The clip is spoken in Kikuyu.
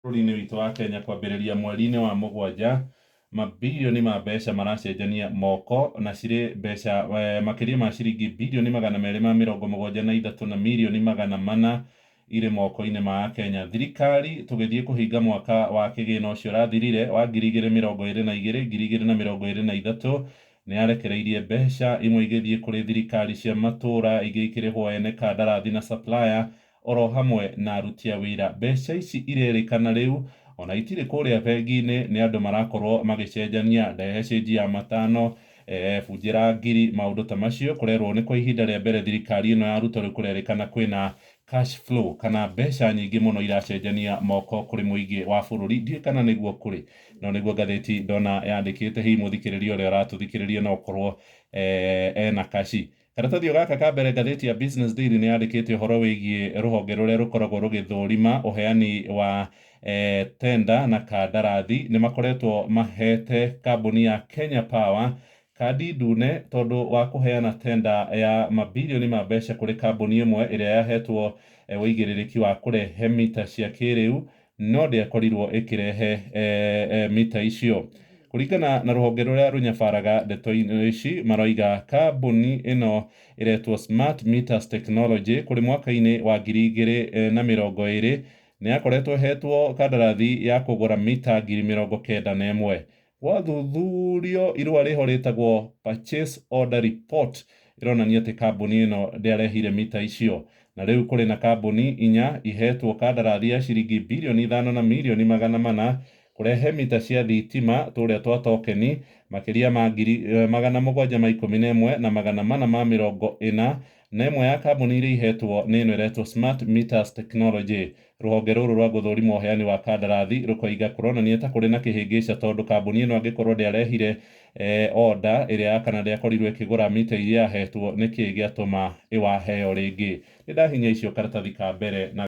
Bũrũri-inĩ witũ wa Kenya kwambĩrĩria mweri-inĩ wa 7, mabirioni ma mbeca maracenjania moko na cirĩ mbeca makĩria ma ciringi birioni 273 na mirioni 400 irĩ moko-inĩ ma Akenya. Thirikari tũgĩthiĩ kũhinga mwaka wa kĩgĩna ũcio ũrathirire wa 2022 2023 nĩ yarekereirie mbeca imwe igĩthiĩ kũrĩ thirikari cia matũra, ingĩ ikĩrĩhwo ene kandarathi na supplier oro hamwe na aruti a wĩra. Mbeca ici irerĩkana rĩu ona itirĩ kũrĩa bengi-inĩ, nĩ andũ marakorwo magĩcenjania, ndehe cĩnji ya 5, bunjĩra 1000, maũndũ ta macio. Kũrerwo nĩ kwa ihinda rĩa mbere thirikari ĩno ya Ruto rĩu kũrerĩkana kwĩna cash flow kana mbeca nyingĩ mũno iracenjania moko kũrĩ mũingĩ wa bũrũri. Ndiũĩ kana nĩguo kũrĩ, no nĩguo ngathĩti ndona yandĩkĩte. Hihi mũthikĩrĩria ũrĩa ũratũthikĩrĩria no ũkorwo ena kaci. Karatathi o gaka ka mbere, ngathĩti ya Business Daily nĩ yandĩkĩte ũhoro wĩgiĩ rũhonge rũrĩa rũkoragwo rũgĩthũrima ũheani wa tenda na kandarathi. Nĩ makoretwo mahete kambuni ya Kenya Power kandi ndune tondũ wa kũheana tenda ya mabirioni ma mbeca kũrĩ kambuni ĩmwe ĩrĩa yahetwo ũigĩrĩrĩki wa kũrehe mita cia kĩrĩu, no ndĩakorirwo ĩkĩrehe mita icio. Kũringana na rũhonge rũrĩa rũnyabaraga ndeto ici, maroiga kambuni ĩno ĩretwo Smart Meters Technology kũrĩ mwaka-inĩ wa 2020 nĩ yakoretwo ĩhetwo kandarathi ya kũgũra mita 91,000. Gwathuthurio irũa rĩho rĩtagwo Purchase Order Report, ĩronania atĩ kambuni ĩno ndĩarehire mita icio, na rĩu kũrĩ na kambuni inya ihetwo kandarathi ya ciringi birioni 5 na mirioni 400 kũrehe mita cia thitima tũrĩa twa tokeni makĩria ma 711,441, na ĩmwe ya kambuni iria ihetwo nĩ ĩno ĩretwo Smart Meters Technology. Rũhonge rũrũ rwa gũthũrima ũheani wa kandarathi rũkoiga kũronania ta kũrĩ na kĩhĩngĩca, tondũ kambuni ĩno angĩkorwo ndĩarehire order ĩrĩa ya kana ndĩakorirwo ĩkĩgũra mita iria yahetwo, nĩkĩ gĩatũma ĩwaheo rĩngĩ? Nĩ ndahinya icio karatathi ka mbere na